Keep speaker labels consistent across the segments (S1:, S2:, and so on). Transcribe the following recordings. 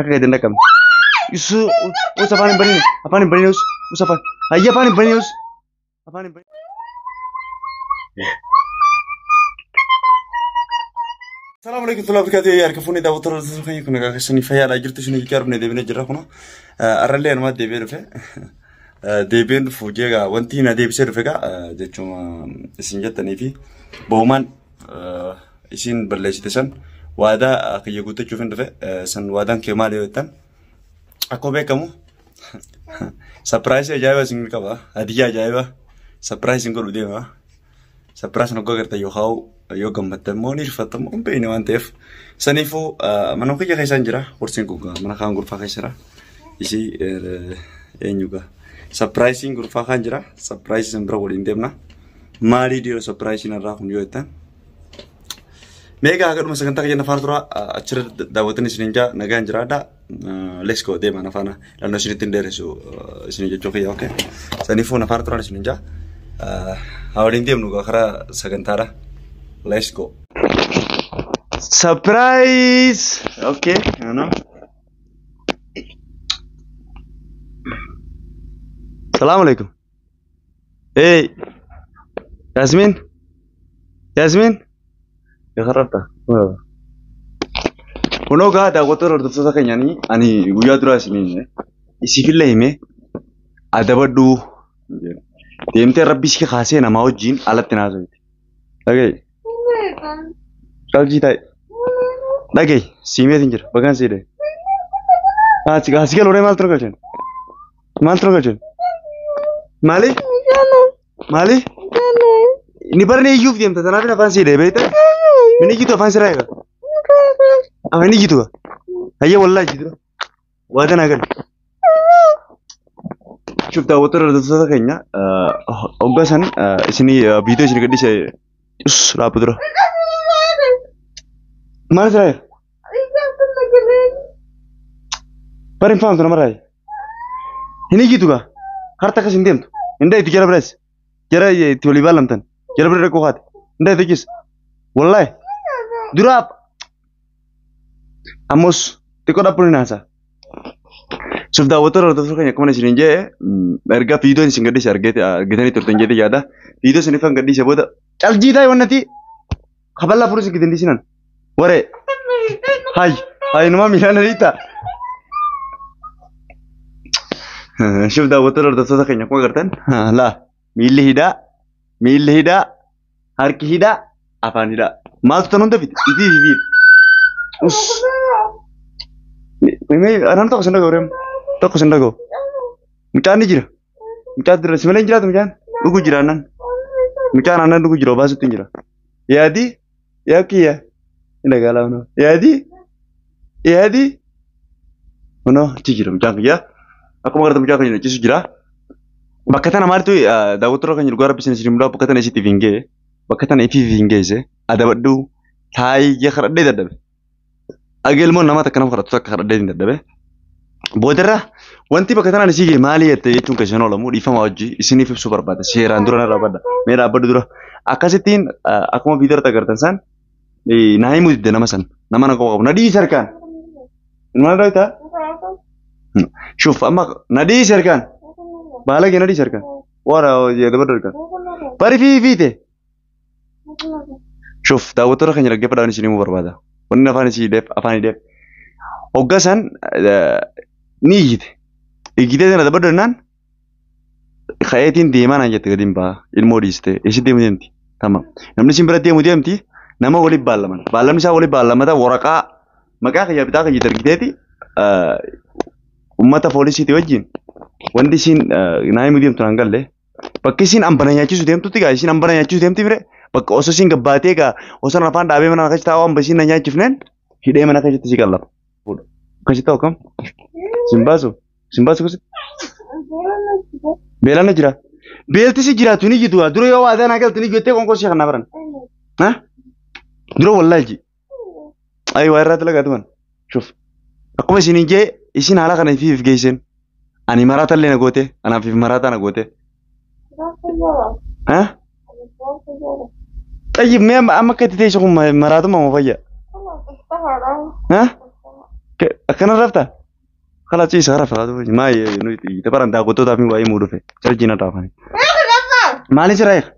S1: Akka gadi hin dhaqqabne. Isu us afaan hin banine. Afaan hin banine us. Us afaan. Hayya afaan hin banine us. Afaan hin banine. Salaamu alaikum warahmatullahi wabarakatuh. Yaa harka fuunee daawwattoota hordoftoota keenya kun egaa keessanii fayyaadhaa jirtu isin jechaa dhufne deebinee jirra kun arrallee anumaa deebi'ee dhufe. Deebi'een dhufu jeegaa wanti na deebisee dhufe egaa jechuma isin jettanii fi bahumaan isin balleessite san waadaa kiyya guuttachuuf hin dhufe san waadaan kee maali yoo jettan akkuma beekamu sapiraayisii ajaa'iba isin qaba hadiyyaa ajaa'iba sapiraayisii isin godhu deema sapiraayisii hoggaa gartan yookaan yoo gammaddan immoo ni rifattan immoo hin beekne waan ta'eef saniifuu mana kiyya keessaan jira kursiin kun mana kaan gurfaa keessa jira isii eenyu gaa sapiraayisiin gurfaa kaan jira sapiraayisii san bira waliin deemna. Maalii dhiiroo sapiraayisiin irraa kun yoo jettan. Meegaa haga dhuma sagantaa kiyya nafaana tura achirra daawwatan isiniin jaa nagaan jiraadha. Let's go deema nafaana lannoo isinitti hin dheeressu isin jechuu kiyya okay. Saniifuu nafaana turaan isiniin jaa. Haa waliin deemnu karaa sagantaadha. Let's go. Surprise! Okay, ano. Salaam alaikum. Hey, Yasmin? Yasmin? Yakarrabta. Kunoo gaa daawwattoota hordoftoota keenyanii ani guyyaa duraa isiniin isiifillee himee adabadhu deemtee rabbi si kaasee namaa wajjin alatti naasofte. Dhaga'i. Qalbii taa'e. Dhaga'i. Siimeetiin jira. Bagaan siidhe. Asi galuu maal tura galchan? Maal tura galchan? Maali? Maali? Inni barni iyyuuf deemta tanaaf afaan siidhe beektaa? Inni iyyitu afaan siraa eega. Afaan iyyitu. Hayyee wallaahi iyyitu. Waa tanaa gali. Shuf daawwattoota hordoftoota keenya hoggaa san isinii viidiyoo isinii gadhiise us dhaabbu dura. Maal siraa eega? Bari hin fahamtu namarraa. Hin iyyitu gaa. Harta akkas hin deemtu. Hin dhayitu jara biraas. Jara itti walii baalamtan. Jara bira dhaquu haate. Hin dhayitu jis. Wallaahi. Duraa ammos xiqqoo dhaphuun hin haasaa. Suuf daawwattoota hordoftoota keenya akkuma isiniin jee erga viidiyoon isin gadhiise argitanii turtan jedhee yaada. Viidiyoo isin ifan gadhiise booda caljii taa'e wannati kaballaa fuudhu isin gadi dhiisinan. Waree. Hay hay numa miilaan ariita. Shuf daawwattoota hordoftoota keenya akkuma agartan laa miilli hidhaa miilli hidhaa harki hidhaa afaan hidhaa maaltu tan hunda fide ifii fi fiidha. Us. Anaan tokko sin dhaga'u reemu tokko sin dhaga'u. Mucaan ni jira. Mucaan jira si malee hin jiraatu mucaan dhugu jira aannan. Mucaan aannan dhugu jira obaasutti hin jira. Yaadii yaa kiyya hin dhagaa laafnoo. Yaadii yaadii kunoo achi jira mucaan kiyya. Akkuma agartan mucaan keenya ciisu jira. Bakka tana maaltu daawwattoota keenya dhugaa rabbi isin isin mul'atu bakka tana isiitiif hin ga'e. Bakka tana ifiif hin geesse adabadhu taa'ii jee kadhadhee dadhabe. Agee ilmoon namaa takka nama kadhattu takka kadhadhee hin dadhabe. Boodarra wanti bakka tanaan isii ga'e maali jette jechuun keessan oolamu dhiifama hojii isiniif ibsuu barbaada. Seeraan dura narraa badda. Mee dhaabbadhu dura. Akkasittiin akkuma viidiyoo irratti agartan san naa himuu didde nama san. Nama na qofa qabu. Na dhiisi harkaan. Maal dhaytaa? Shuf amma na dhiisi harkaan. Baalagee na dhiisi harkaan. Waara dabadhu harkaan. Bari fi fiite. Shuf daawwattoota keenya dhaggeeffadhaan isin himuu barbaada. Wanni afaan isii hidheef afaan hidheef. Hogga san ni iyyite. Iyyitee sana dabadhu jennaan ka'eetiin deemaa naan jette gadi hin ba'a. Ilmoo dhiiste. Isin deemu deemti. Tamam. Namni isin bira deemu deemti. Nama waliin baallaman. Baallamni isaa waliin baallamata waraqaa maqaa kiyya bitaa kiyya dargiteeti uummata poolisiiti wajjin wanti isiin naa himuu deemtu naan galle. Bakki isiin ambana nyaachisu deemtutti gaa isiin ambana nyaachisu deemti mire bakka osoo isiin gabbaatee gaa osoo afaan dhaabee mana keessa taa'u amba isiin na nyaachifneen hidhee mana keessatti si qallafa. Akkasitti ta'u kam? Sin baasu? Sin baasu akkasitti? Beelaan na jira. Beelti si jiraatu ni jitu dura yoo waadaa naa galtu ni jettee qoonqoo si kana baran. Dura wallaahi ji. Ayi waa irraa dalagaa tuman. Shuf. Akkuma isin jee isin haala kana ifiif geessin. Ani maraata illee na goote anaaf if maraataa na goote. Ha? Xayyib mee amma akka itti teessu kun maraatuma moo fayya? Ha? Akkana rafta? Kala ciisa rafa. Maa nuti tabaran daawwattootaaf waa'ee muu dhufe. Caljiin irraa. Maali siraa eega?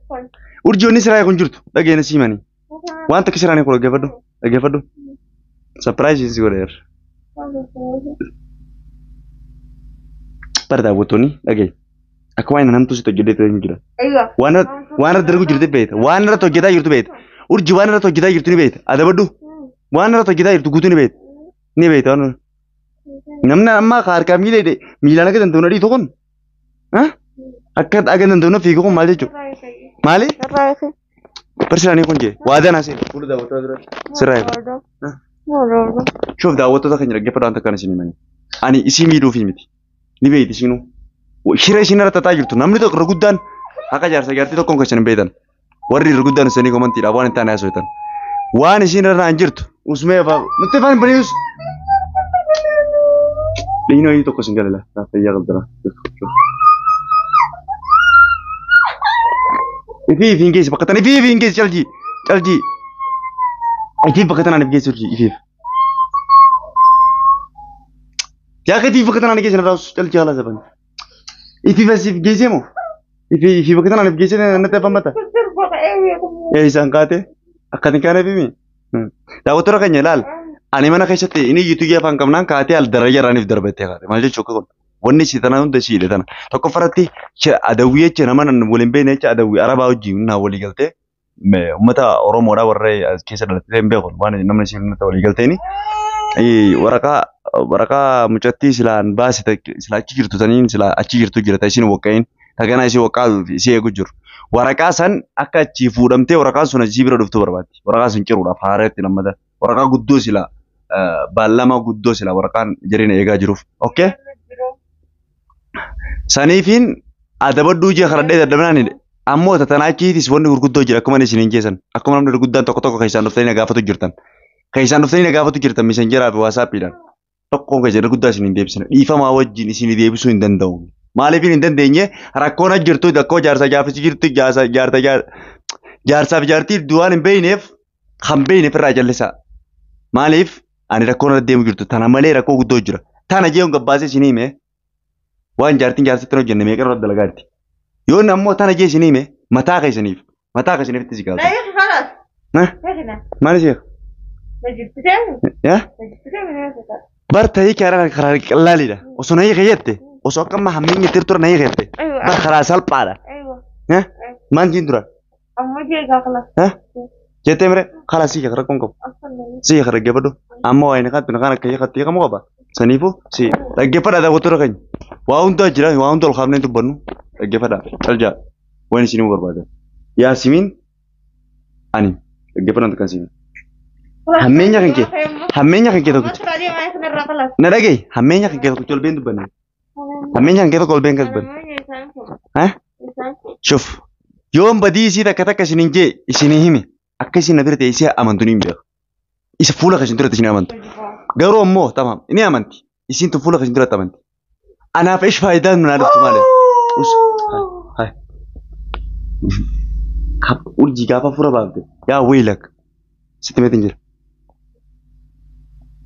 S1: Urjoonni siraa eegu hin jirtu. Dhageenya siimanii. Waan takka siraan eegu dhaggeeffadhu. Dhaggeeffadhu. Sapiraayizii si godheera. Bara daawwattoonni dhagaye. Akka waan namtu sitti hojjetee ture hin jira. Waan irratti darbu jirtu beekta. Waan irratti hojjetaa jirtu beekta. Urji waan irratti hojjetaa jirtu ni beekta. Adabadhu. Waan irratti hojjetaa jirtu guutuu ni beekta. Ni beekta. Namni amma harkaa miila hidhe miilaan akka danda'u na dhiitu kun. Akka akka danda'u na fiigu kun maal jechuudha? Maali? Barsiisanii kun jee waadaa naa seeni. Fuula daawwattoota dura sirraa eegu. Shoof daawwattoota keenya dhaggeeffadhu waan takkaan isin himanii. Ani isii miidhuufi miti. Ni beekti isinuu. Shira isin irra tataa jirtu namni tokko irra guddaan haqa jaarsa jaartii tokkoon keessan hin beektan. Warri irra guddaan isanii komantiidhaaf waan hin taane haasoftan. Waan isin irra naan jirtu usmee afaan nutti afaan hin banius. Dhiinoo inni tokko isin galala. Fayyaa qabdara. Ifii ifiin geessi bakka tana ifii ifiin geessi caljii caljii. Ifiif bakka tanaan if geessi urjii ifiif. Yaa keetii bakka tanaan geessi narraa caljii haala saban. Ifiif asiif geessee moo? Ifii ifii bakka tanaan if geessee natti afaan mata. Ee isaan kaate akkatiin kaane fimi. Daawwattoota keenya ilaal. Ani mana keessatti inni iyyuu afaan qabnaan kaatee al daraja irraaniif darbattee kaate. Maal jechuu akka kun? Wanni isii tana hunda isii hidhe tana. Tokkoffaratti adawwii jecha nama nan waliin beekne jecha adawwii arabaa wajjin naa walii galtee uummata Oromoodhaa warra as keessa dhalatee hin beeku waan namni isiin uummata walii galteeni. Waraqaa waraqaa mucattii silaan baase sila achi jirtu taniin sila achi jirtu jira ta isiin waqqa'in taganaa isii waqqaa isii eegu jiru. Waraqaa san akka achii fuudhamtee waraqaan sun achii bira dhuftu barbaaddi. Waraqaa sun ciruudhaaf haareetti lammata. Waraqaa guddoo sila baallama guddoo sila waraqaan jireenya eegaa jiruuf. Okay? Saniifiin adabadhuu jee karadhee dadhabnaan hidhe. Ammoo tatanaa achiitis wanni gurguddoo jira akkuma isiniin jeessan. Akkuma namni gurguddaan tokko tokko keessaan dhuftanii na gaafatu jirtan. Keessaan dhuftanii na gaafatu jirtan misenjeraa fi waasaappiidhaan. Tokkoon keessa irra guddaa isiniin deebisina. Dhiifamaa wajjin isinii deebisuu hin danda'u. Maaliif hin dandeenye rakkoon as jirtu rakkoo jaarsa jaarsi jirtu jaarsa jaarta jaarsaaf jaartii du'aan hin beekneef kan beekneef irraa jallisaa. Maaliif ani rakkoon irra deemu jirtu tana malee rakkoo guddoo jira. Tana jeeun gabbaasee isinii hime waan jaartiin jaarsatti hin hojjenne meeqa irra dalagaa jirti. Yoon ammoo tana jee isinii hime mataa keessaniif mataa keessaniif itti si gaafata. Maal ishee? Yaa? Bar ta'ii karaa karaa qallaaliidha. Osoo na hiike jette osoo akka amma hammeenya itti tura na hiike jette. Bar karaa salphaadha. Maal jiin dura? Jettee mire karaa sii rakkoon qabu. Sii dhaggeeffadhu. Amma waa inni kan kan akka hiikatti hiikamu qaba. Saniifuu sii dhaggeeffadha daawwattoota keenya. Waa hundaa jira waa hunda ol kaafnee dubbannu dhaggeeffadha. Caljaa waan isinii barbaadan. Yaasimiin ani dhaggeeffadhaan kan siin. Hammeenya kan kee hammeenya kan kee tokkicha. Na dhagaye hammeenya kan kee tokkicha ol been dubbanne. Hammeenya kan kee tokko ol been kan dubbanne. Shuf yoon badii isii takka takka isiniin jee isinii hime akka isin na bira ta'e isii amantu ni hin beeku. Isa fuula keessan duratti isin amantu. Garuu ammoo tamam ni amanti. Isiin tun fuula keessan duratti amanti. Anaaf ish faayidaan nu dhuftu maali? Us. Hai. Urjii gaafa fura baafte yaa weelak sitti meetin jira.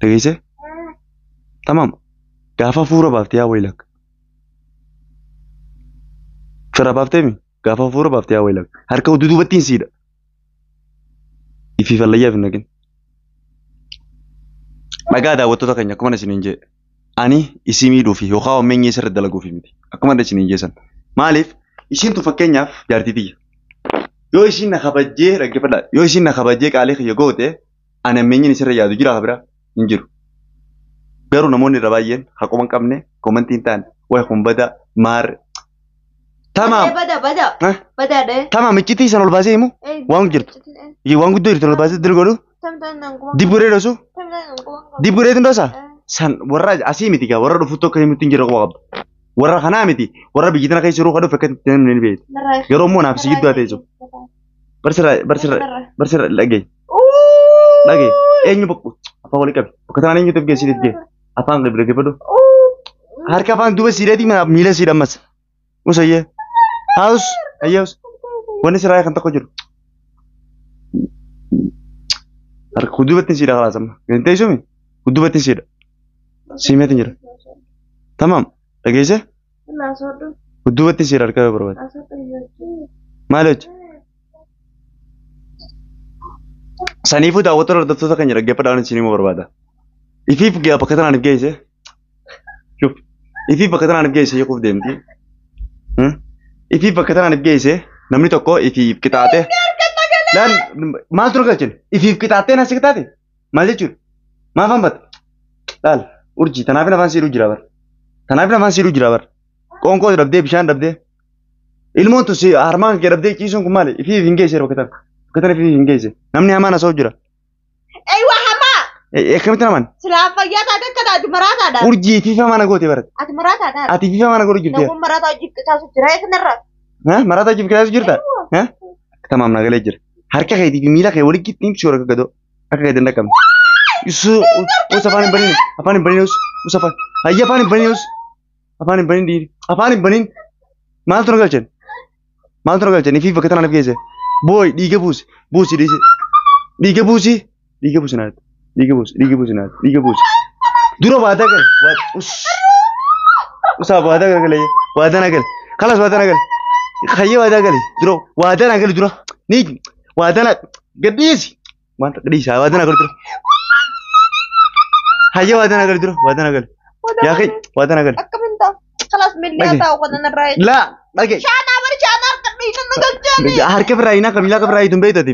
S1: Dhageessee? Tamam. Gaafa fuura baafte yaa weelak. Fira baaftee mi? Gaafa fuura baafte yaa weelak. Harka dudubattiin siidha. Ifii fallayyaaf hin naqin. Dhagaa daawwattoota keenya akkuma isiniin jee. Ani isii miidhuufi yookaan hammeenyi isirra dalaguufi miti. Akkuma isiniin jeessan. Maaliif isiin tun fakkeenyaaf jaartii tiyya. Yoo isiin na kabajjee dhaggeeffadhaa. Yoo isiin na kabajjee qaalii kiyya goote ani hammeenyiin isirra yaadu jira kabira hin jiru. Garuu namoonni irra baay'een haquma hin qabne komantii hin taane wayi kun bada maar. Tamaam.
S2: Bada bada. Badaadha.
S1: Tamaam iccitii san ol baasee himu waan jirtu. Waan guddoo jirtu ol baasee dil godhu. Dib godhee dhosu. Dib godhee dhoosa. San warra asii miti gaa warra dhufuutti akka himutti hin jiru quba qabda. Warra kanaa miti warra biyya tana keessa jiru kan dhufe akka itti namni ni beektu. Yeroo immoo naaf si gidduu haa teessu. Barsirra barsirra barsirra dhagaye. Dhagaye eenyu bakka afaan walii qabi. Bakka tanaan eenyutu geessi geesse. Afaan qabi dhaggeeffadhu. Harka afaan duuba siidheeti miila siidha ammas. Musayyee. Haus ayyaus. Wanni sirraa kan tokko jiru. Harka duubatti siidha kalaas amma. Gadi teessumi duubatti siidha. Siimeetiin jira. Tamaam dhageesse? Dudduubatti siira harka yoo barbaade. Maal hojii? Saniifuu daawwattoota hordoftoota keenya dhaggeeffadhaa waan isin himuu barbaada. Ifiif bakka tanaan if geesse. Shuf. Ifiif bakka tanaan if geesse hiikuuf deemti. Ifiif bakka tanaan if geesse namni tokko ifiif qixaaxee. Laan maaltu na galchine? Ifiif qixaaxee na si qixaaxe? Maal jechuudha? Maaf hambata? Laal urjii tanaaf afaan siidhuu jira bar. Tanaaf afaan siidhuu jira bar. Qoonqoo dhabdee bishaan dhabdee. Ilmoon tun si harmaan kee dhabdee ciisuun kun maali? Ifiif hin geesse bakka tana. Bakka tana ifiif hin geesse. Namni hamaan asoo jira.
S2: Eeywa hamaa.
S1: Akkamitti naman?
S2: Silaa fayyaa taate akka taatu maraataadha.
S1: Urjii ifiif hamaa na goote barate.
S2: Ati maraataadha.
S1: Ati ifiif hamaa na godhu jirti.
S2: Namoonni maraataa hojii qixaasu jira kanarra.
S1: Maraataa hojii qixaasu jirta? Tamaam na galee jira. Harka keetii fi miila kee walitti qixxii akka gadoo. Akka gadi hin dhaqqabne. Isu us afaan hin banin afaan hin banin us us afaan hayya afaan hin banin us afaan hin banin dhiiri afaan hin banin maaltu na galchan maaltu na galchan ifiif bakka tanaan if geesse booy dhiiga buusi buusi dhiisi dhiiga buusi dhiiga buusi naatti dhiiga buusi dhiiga buusi naatti dhiiga buusi dura waadaa gale us usaa waadaa gale waadaa na gale kalas waadaa na gale hayya waadaa gale dura waadaa na gale dura ni waadaa na gadhiisi wanta gadhiisa waadaa na gale dura hayya waadaa na gale dura waadaa na gale yaa kee waadaa na gale
S2: Akkamiin ta'a? Kalaas miilli haa ta'u kana narraa.
S1: laa dhage
S2: Shaanaa bari shaanaa harka dhiisan na galchani.
S1: harka birraa hinaa kamilaa ka birraa hin beektu ati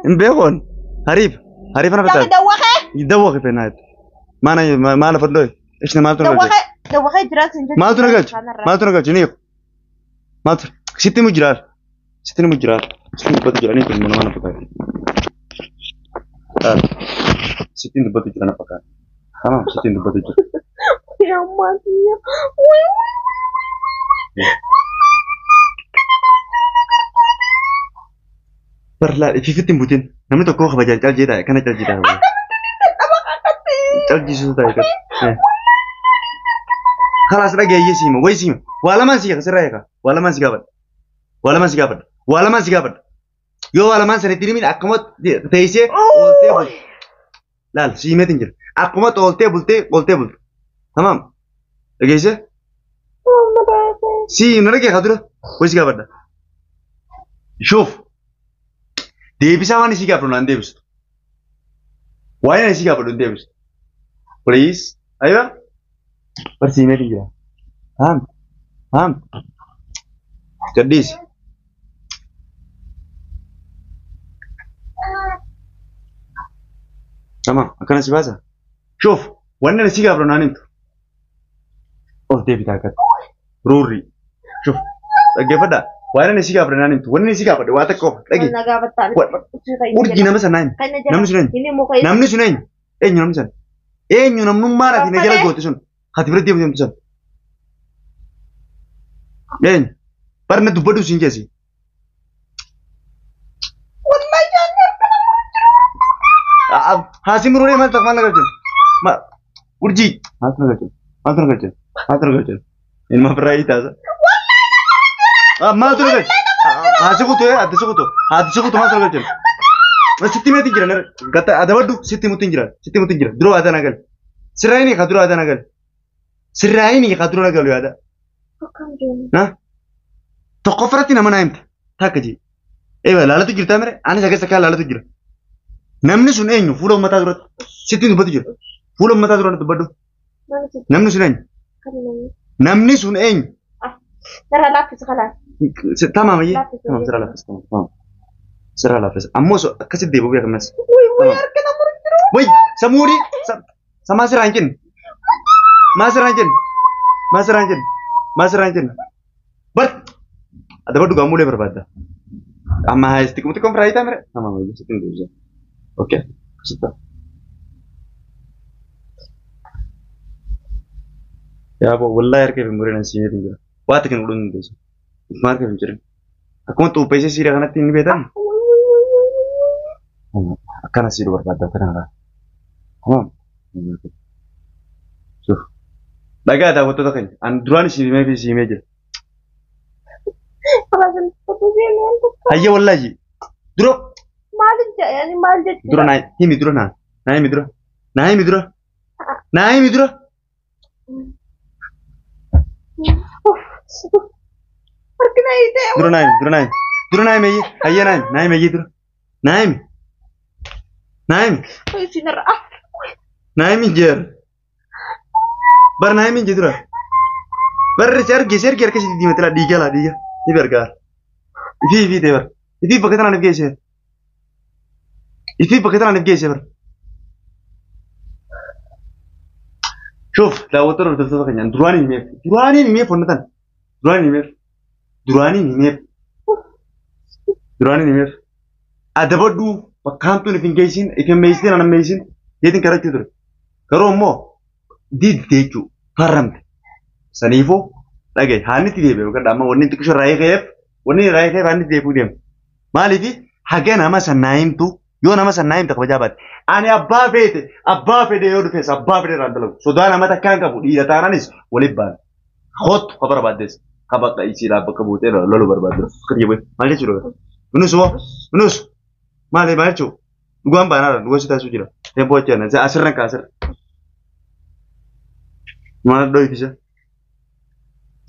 S1: hin beekoon hariif hariif na
S2: Yaaqi
S1: fataa
S2: dawwaqee.
S1: dawwaqe fenaa maana maala fadhoo ishne maaltu na galche
S2: Dawwaqee. Dawwaqee jiraatu hin
S1: maaltu na galche maaltu na galche ni maaltu sitti mu jiraar sitti mu jiraar sitti dubbatu jira ni kun mana mana fakkaata sitti dubbatu jira na fakkaata tamam sitti dubbatu jira
S2: Yaa maatiya.
S1: Barlaa ifiifitti hin butin namni tokko kabajaan caljee taa'e kana caljee taa'e caljisiisu taa'e kan. Kalaas dhageeyyee siima wayi siima waa lamaan si sirraa eega waa lamaan si gaafadha waa lamaan si gaafadha waa lamaan si gaafadha yoo waa lamaan sana itti himin akkuma teessee ooltee bulte laal siimeetiin jira akkuma ooltee bultee ooltee bulte tamaam dhageessee si na dhagee dura wayi si gaafadha shuuf deebisaa waan isii gaafadhu naan deebistu waan isii gaafadhu hin deebistu please aywa barsiimeetiin jira haam haam gadhiisi tamam akkana si baasa shuuf wanni ani si gaafadhu naan himtu ol deebitaa akkatti ruurri shuuf dhaggeeffadhaa waan ani si gaafadhu naan himtu wanni ani si gaafadhu waa takka qofa dhagee
S2: Na gaafataa.
S1: urjii nama sana eenyu namni sun eenyu namni sun eenyu eenyu namni sun eenyu namnummaan ati na jala goote sun ati bira deemtu deemtu sun eenyu barna dubbadhu siin jeesi haasi muruuree maal maal na galchan urjii maaltu na galchan maaltu na galchan maaltu na galchan ilma birraa hiitaasa maaltu na galchan haasi kutu adda si kutu haati si kutu maaltu na galchan sitti meetiin jira gata adabadhu sitti mutiin jira sitti mutiin jira dura waadaa na gal sirraayini ka dura waadaa na gal sirraayini ka dura na galu yaada na tokkoffaratti nama naa himte takka jee eeba laalatu jirtaa mire anis akkas akka laalatu jira namni sun eenyu fuula uummataa duratti sitti dubbatu jira fuula uummataa duratti dubbadhu namni sun eenyu namni sun eenyu
S2: Narraa laaffisa kalaas.
S1: Tamaam ayyee tamaam sirraa laaffisa tamaam sirraa laaffisa ammoo akkasitti deebi'uu beekamas.
S2: Wuy harka na muru jiru.
S1: Wai, samuri, sama sirraa hin jenne. Maa sirraa hin jenne. Maa sirraa hin jenne. Maa sirraa hin jenne. Bar, adabadhu gaamuulee barbaadda. Amma haa itti xiqqoo firaa hiitaa mire. Tamaam ayyee sitti hin deebisa. Okay, sitta. Yaa bo wallahi harka hin mureen asiin jira. Waa takka hin godhuun hin deebisu. Ifuma harka hin jirin. Akkuma xuupheessee siiraa kanatti hin beekan. Akkana siidhu barbaadda akka kanarraa. Tamam. Shuf. Dhagaa daawwattoota keenya. An duraan isin himee fi isin himee jira. Hayya wallaahi. Dura
S2: Maal jedhani maal jechuudha?
S1: dura naa himi dura naa. Naa himi dura. Naa himi dura. Naa himi dura.
S2: Harki na hiite.
S1: Dura naa himi, dura naa himi. Dura naa himi ayyee. Ayyee naa himi, naa himi ayyee dura. Naa himi. Naa himi.
S2: Isinirra.
S1: Naa himi jeer. Bar naa himi jee dura. Barri si arge si arge harka si diimate laa dhiiga laa dhiiga. Ni gargaara. Ifii ifii ta'e bar. Ifii bakka tanaan if geesse. Ifii bakka tanaan if geesse bar. Shuf daawwattoota hordoftoota keenyaan duraaniin himeef duraaniin himeef wanna tan duraaniin himeef duraaniin himeef duraaniin himeef adabadhuu bakka hamtuun if hin geessin if hin meeysin anan meeysin jeetiin kadhachuu ture. Garuu immoo didde jechuu farramte. Saniifuu dhagaye haanni itti deebi'e yookaan amma wanni xiqqisho raayii ka'eef wanni raayii ka'eef haanni itti deebi'uu deema. Maaliif haga nama san naa himtu yoo nama san naa himte kabajaa baate. Ani abbaa feete abbaa fedhe yoo dhufes abbaa fedhe irraan dalagu sodaa nama takkaa hin qabu dhiira taanaanis waliin baana. Kottu ka barbaaddes ka bakka isiidhaaf bakka buutee loluu barbaadde. Maal jechuudha? Nus hoo nus maali maal jechuudha? Dhugaan baanaadha dhugaa si taasisuu jira. Tempoo jechuudha asirra kaa asirra. Maal dhoyitisa?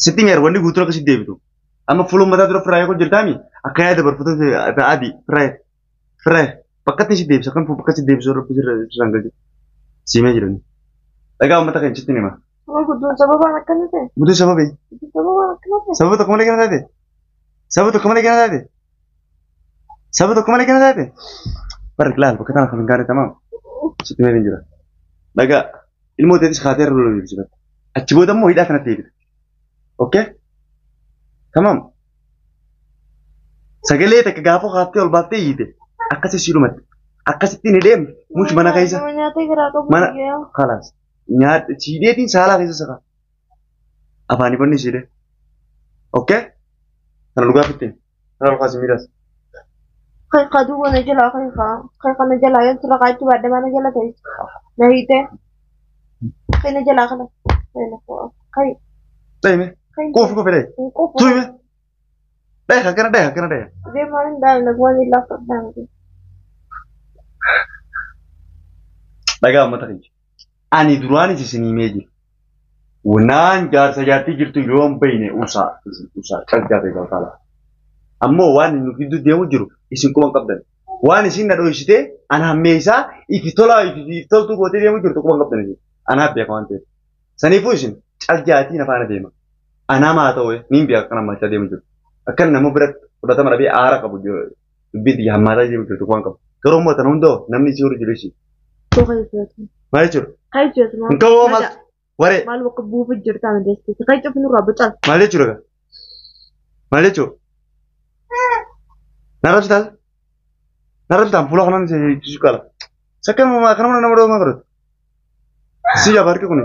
S1: Sitti mi'aar wanni guutuun akkasitti deebitu. Amma fuula mataa dura firraa eeguu jirtaami akka yaada barfatee adii firraa firraa bakkatti si deebisa kan bakka si deebisu rabbi sirra sirraan galche. Siimee jirani. Dhagaa uummata kan sitti hima.
S2: Guddoon sababaan akkana ta'e.
S1: Guutuun sababii.
S2: Sababaan akkana ta'e.
S1: Sababa tokko malee kana taate. Sababa tokko malee kana taate. Sababa tokko malee kana taate. Barri laal bakka tana kan hin gaane tamaam. Sitti himee jira. Dhagaa ilmoo teetis kaatee irra loluu deebisifata. Achi booda immoo hidhaa kanatti deebita. Okay? Tamam. Sagalee takka gaafa kaaftee ol baaftee iyyite akkasi si dhumatti. Akkasitti ni deemte mush mana keessa.
S2: Nyaatee garaa qabu.
S1: Mana kalaas. Nyaata siidheetiin saalaa keessa sakaa. Afaanii fanni siidhee. Okay? Kana dhugaa fittiin. Kana dhugaa si miidhas.
S2: Qiqa duwwa na jalaa qiqa. Qiqa na jalaa yoo sirra qaachuu baadhe mana jala ta'e. Na hiite. Qi na jalaa kana. Qi.
S1: Dhayime. Quufi quufi dhayi.
S2: Quufi.
S1: Tuume. Dhayi akkana dhayi akkana dhayi.
S2: Deemaan hin dhaabne waan hin lafa dhaabne.
S1: Dhagaa uummata keenya. Ani duraanis isin himee jira. Naan jaarsa jaartii jirtu yoo hin beekne usaa usaa calqaa ta'e galtaala. Ammoo waan nu gidduu deemu jiru isin quban qabdan. Waan isin na dhoysitee ana hammeessaa ifi tolaa ifi toltuu gootee deemu jirtu quban qabdan isin. Anaaf beeka waan ta'eef. Saniifuu isin caljaatiin afaana deema. Anaa maa ta'u niin beeka akkan hammachaa deemu jiru. Akkan nama biratti fudhatama dhabee aara qabu dubbiin xiyya hammaataa deemu jirtu quban qabu. Garuu immoo tana hundoo namni isii horu jiru ishii. Maal jechuudha? Hin qabu maal? Waree.
S2: Maal bakka buufu jirta madeesti. Kai cufnu irraa bocal.
S1: Maal jechuudha? Maal jechuudha? Narrabsitaa? Narrabsitaan fuula kanaan si qala. Sakkan kanuma nama dhoomaa godhatu. Si jaaba harki kuni.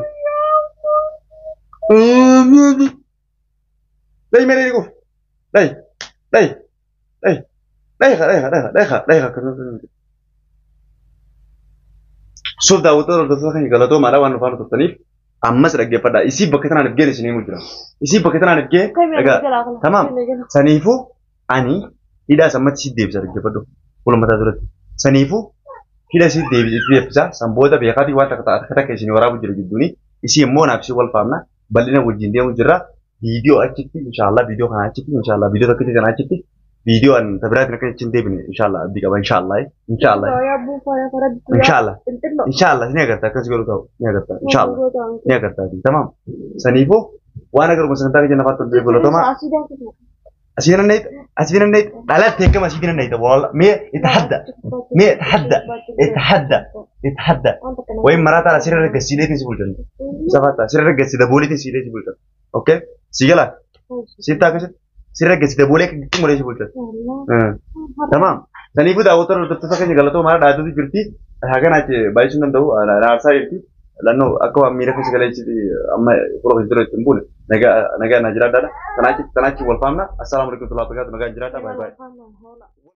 S1: Dhai mee dhai qofa. Dhai dhai dhai dhai dhai dhai dhai dhai Suuf daawwattoota hordoftoota keenya galatoomaadha waan dhufaan turtaniif ammas dhaggeeffadhaa. Isii bakka tanaan if gee isin himuu jira. Isii bakka tanaan if gee dhagaa. Tamaam. Saniifuu ani hidhaa sammatti si deebisa dhaggeeffadhu. Fuula mataa duratti. Saniifuu hidha si deebisa san booda beekaatii waan takka takka takka isin waraabu jira jidduuni. Isii immoo naaf isii wal faamna bal'ina wajjin deemu jirra. Viidiyoo achitti inshaallah viidiyoo kana achitti inshaallah viidiyoo takkitti kana achitti viidiyoo an tabiraatiin akka achi hin deebine inshaallah abdii qaba inshaallah inshaallah inshaallah inshaallah ni agarta akkas godhu ta'u ni agarta inshaallah ni agarta tamaam. Saniifuu waan agaruma sagantaa keenya nafaatti ol galatoomaa. Asii nan nayita asii nan nayita dhalaatti akkam asii nan nayita walla mee itahadda mee itahadda itahadda itahadda wayin maraataan asirra gasiileetiin si bulchan safaata asirra gasi dabooliitiin siilee si bulchan okay si gala sitti akkasitti sirra gasi daboolee akka gitti mulee si bulchan tamaam. Saniifuu daawwattoota hordoftoota keenya galatoomaa dhaadatu jirti hagan achi baay'isuun danda'u aarsaa jirti lannoo akka waan miira keessa galee amma fuula keessa dura ittiin buune nagaa nagaa naa jiraadhaadha. Tanaachi tanaachi wal faamna. Assalaamu alaikum warahmatullahi wabarakatuh. Nagaa jiraadha. Baay baay.